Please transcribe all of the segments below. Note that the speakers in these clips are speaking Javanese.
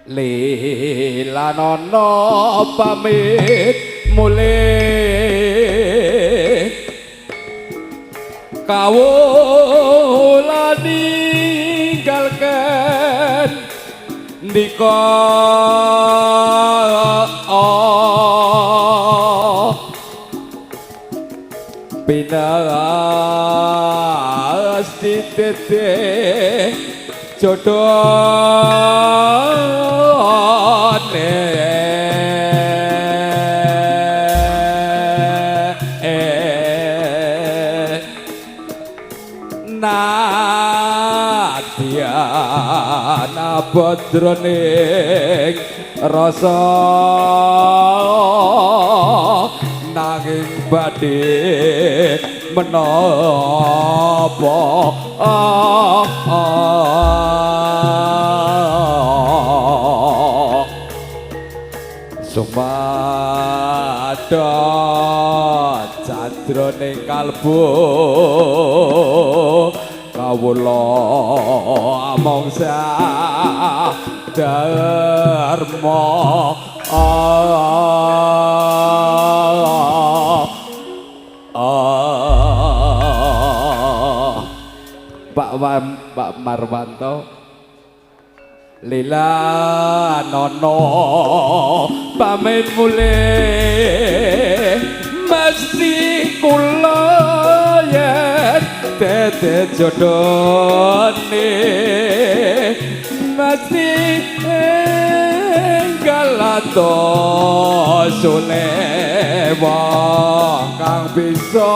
Lilanono pamit mulih, kawula ninggalken ndika, pinas ditete jodone. Nadyan abadroning rasa, nanging badhe menapa, sumadha jadroning kalbu, kawula amangsa dharma. Pak Wan, Pak Marwanto, lila nono pamit mulih, mesti kula yen dede jodone, mesti enggal sule wong kang bisa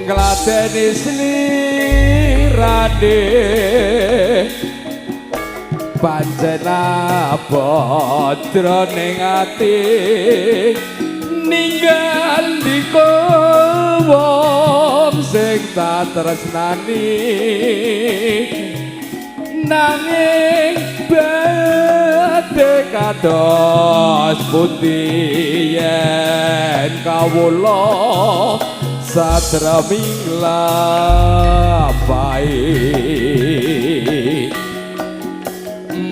ngladeni slirane. Pancen abot ning ati ninggal ndika wong sing tak tresnani, nanging badhe kados pundi yen kawula satraming lampahi.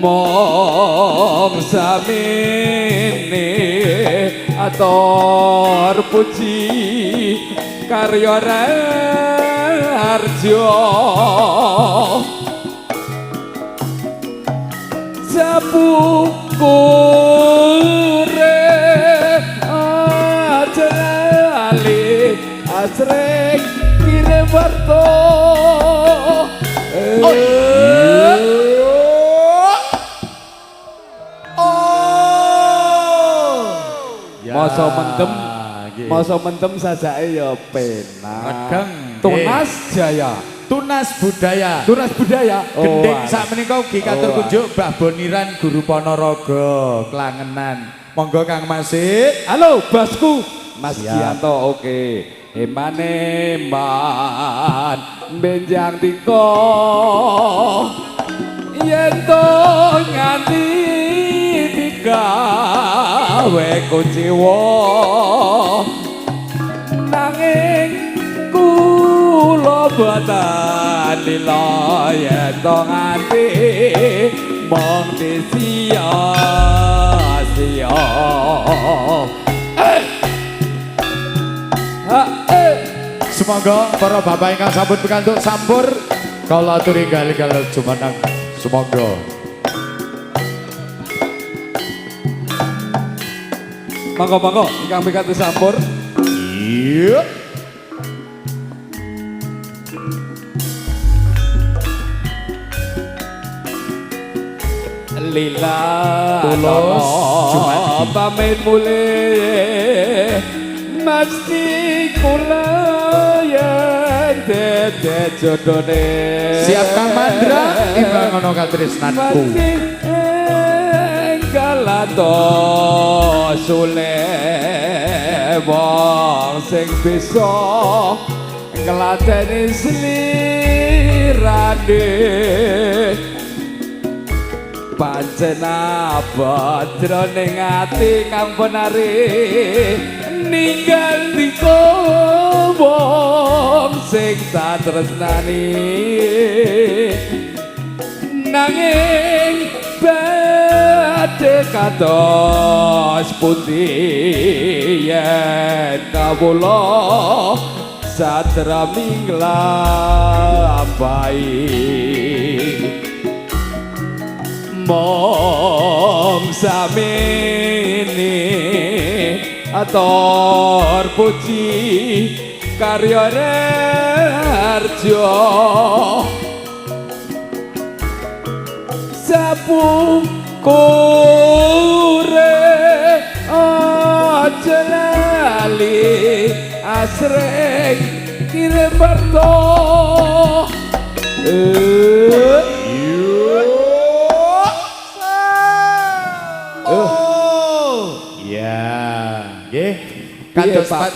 Mong samene atur puji karya raharja, sapukure aja lali asring kirim warta. Oh. Masa mendem, nggih. Masa mendem sajake ya penak. Regeng. Tunas Jaya. Tunas budaya. Tunas budaya. Gending Oh, sak menika ugi katur Oh, kunjuk Mbah Boniran Guru Ponorogo Klangenan. Monggo Kang Masid. Halo, bosku. Mas Siap. Gianto, oke. Eman-eman benjang tiko yen to nganti digawe kuciwa, nanging kula boten lila yen to nganti mung disia-sia. Ha, eh. Semoga para bapak ingkang sampun pikantuk sampur kula aturi enggal-enggal jumeneng. Semoga. Monggo monggo ingkang pikantuk sampur. Iya. Lila Tulus Jumadi. Pamit mulih, mesti kula yen dede jodone. Siap Kang Mandra, timbang ana katresnanku. Mesti enggal sule wong sing bisa ngladeni slirane. Pancen abot jroning ati kang penari ninggal dika wong sing tak tresnani, nanging Badhe kados pundi yen kawula satraming nglampahi mong samene ator puji karya harjo sapu kure aja lali asring kirim merto. Oh. Ya, nggih. Kados Pak? Pak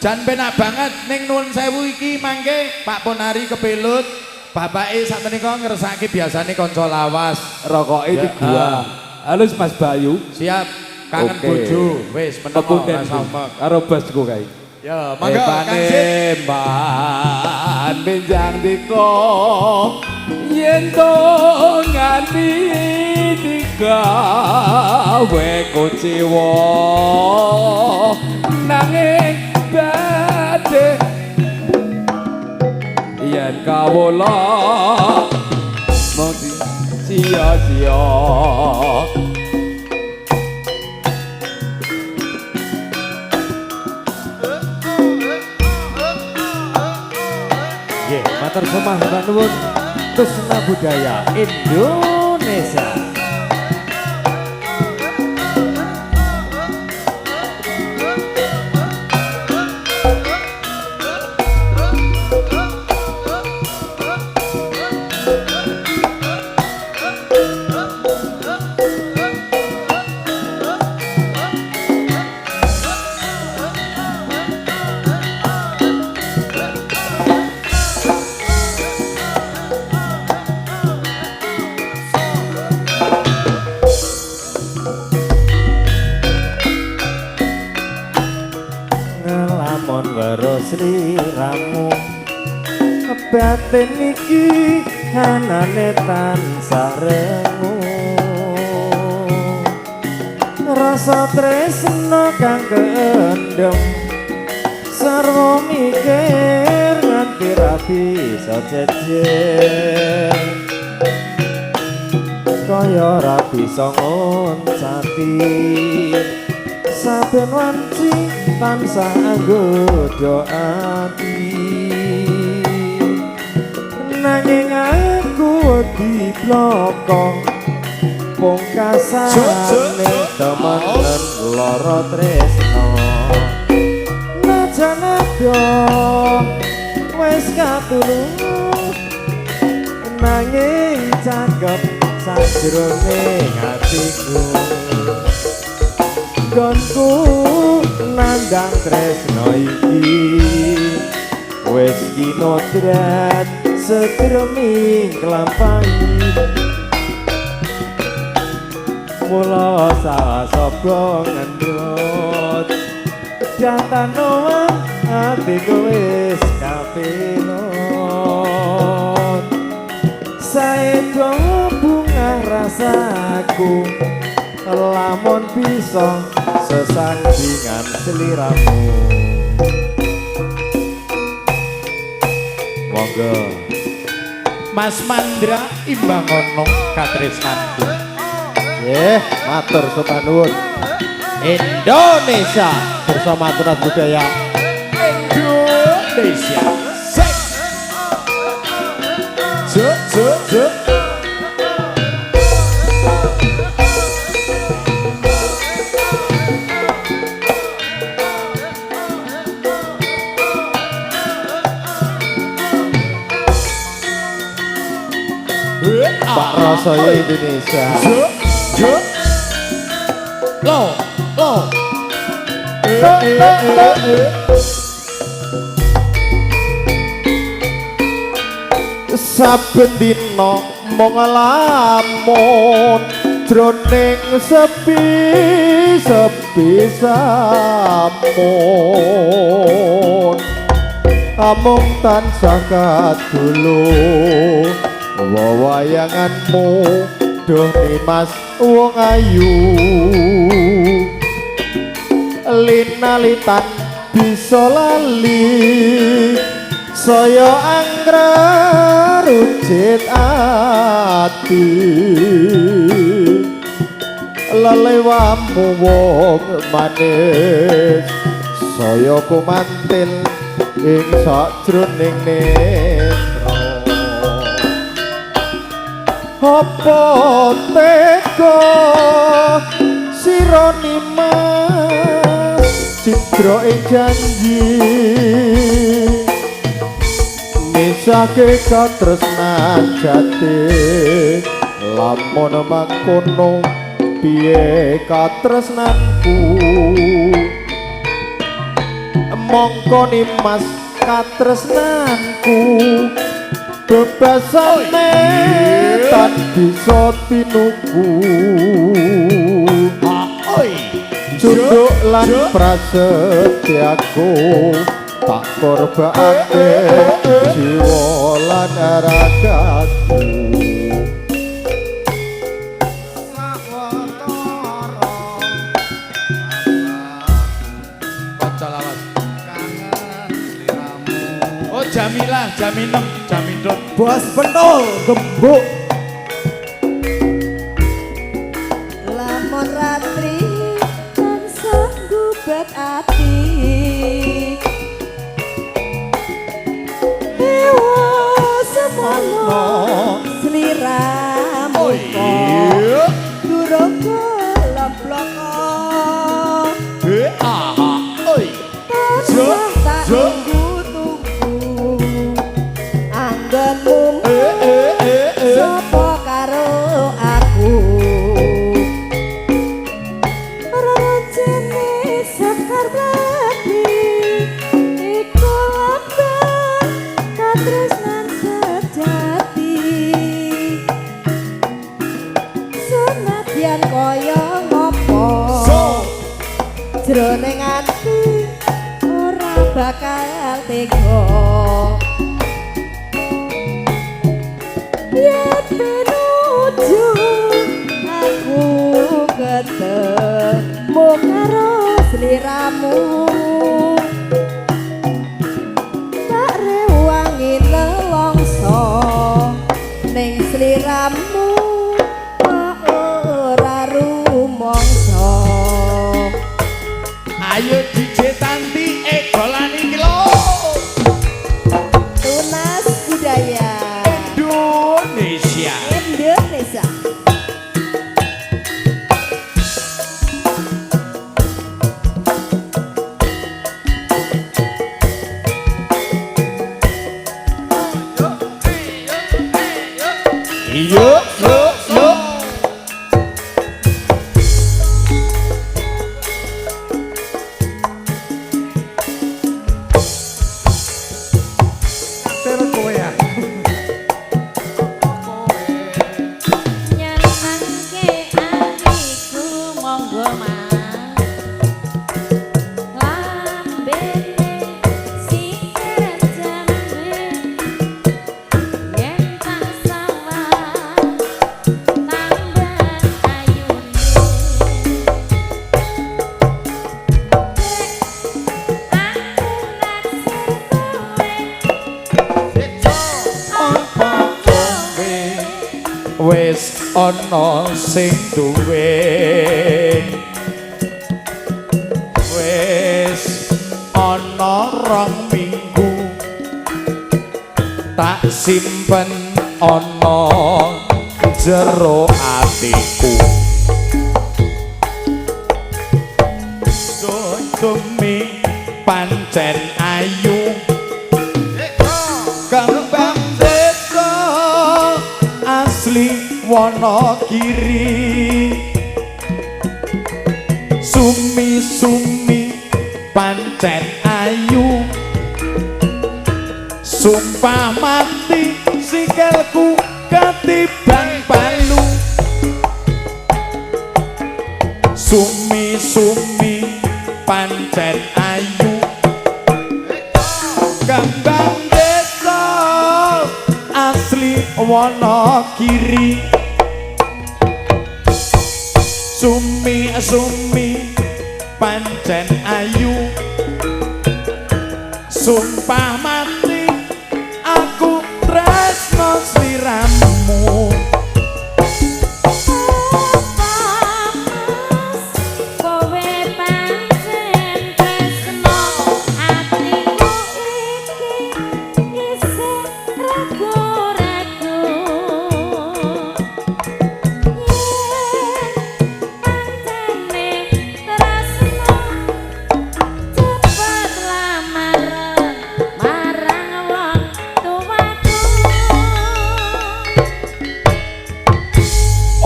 jan penak banget ning nuwun sewu iki mangke Pak Ponari kepilut. Bapake sakmenika ngersake biasane kanca lawas. Rokoke Ya, di gua. Halus Mas Bayu. Siap, kangen Oke. bojo. Wis meneng Pepunden ora sampe. karo bosku kae. Ya, mangga Kang Sid. Panemban benjang diko yen to nganti digawe kuciwa nanging badhe yen kawula mung sia-sia. Nggih, matur sembah nuwun Tusna Budaya Indonesia. Ngelamun weruh sliramu batin iki anane tansah rengu rasa tresna kang keendem sarwa mikir nganti ra bisa jejer kaya ra bisa ngoncati saben wanci tansah anggoda ati nanging aku wedi bloko pungkasane temenan lara tresna najan ado wis katulung nanging cakep sajroning atiku gonku nandang tresno iki wis kinodrat setreming klampahi mula sasaba ngendut jatanoan atiku wis kapinut saedo bunga rasaku lamun bisa sesandingan sliramu. Monggo Mas Mandra imbangono katresnanku. Nggih, matur sembah nuwun. Indonesia bersama Tunas Budaya Indonesia. Sek. Zuk zuk zuk. Pak Rosoyo Indonesia. Zuk zuk. Lo lo. Saben dina mung nglamun jroning sepi sepi samun amung tansah kadulu wewayanganmu Duh Nimas wong ayu linalitan bisa lali saya anggra rucit ati lelewamu wong manis saya kumantil ing sajroning netra. Apa tega sira Nimas cidra ing janji misake katresnan jati lamun mangkono piye katresnanku mongko Nimas katresnanku bebasane tan bisa tinuku cunduk lan prasetyaku tak korbake jiwa lan ragaku. Kanca lawas. Oh Jamilah, Jaminem, Jamindut. Bos pentol gembuk. Lamun ratri tansah gubat ati Dewa semono sliramu kok durung keloploko Aha, oi. tansah tak tunggu-tunggu anggonmu sapa karo aku Rarajane sekar mlati iku lambang katresnan sejati senadyan kaya ngopo jroning ati ora bakal tega yen pinuju aku ketemu karo sliramu tak rewangi nelongso ning sliramu kok ora rumangsa. Ayo DJ Tanti egolan iki lho. Tunas budaya Indonesia. Indonesia. Yo yo yo. Ter kowe ya. Nyenengke atiku monggo mas lambene sing jambe yen tak salah tambah ayune aku naksir kowe Apa kowe wis ana sing duwe wis ana 2 minggu tak simpen ana jero atiku Sumi pancen ayu kembang desa asli Wonogiri sumi-sumi pancen ayu sumpah mati sikilku ketiban palu sumi-sumi pancen ayu kembang desa asli Wonogiri. Sumi sumi pancen ayu, sumpah mati aku tresno sliramu. Mas, kowe pancen tresno, atiku iki isih ragu-ragu. Yen pancene tresno, cepet lamar marang wong tuaku.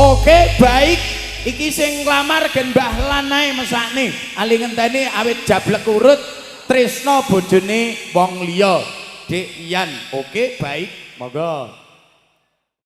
Oke, baik. Iki sing nglamar gen Mbah Lan ae mesakne. Ali ngenteni awit jablek urut tresno bojone wong liya. Dik Yan. Oke, baik. Monggo.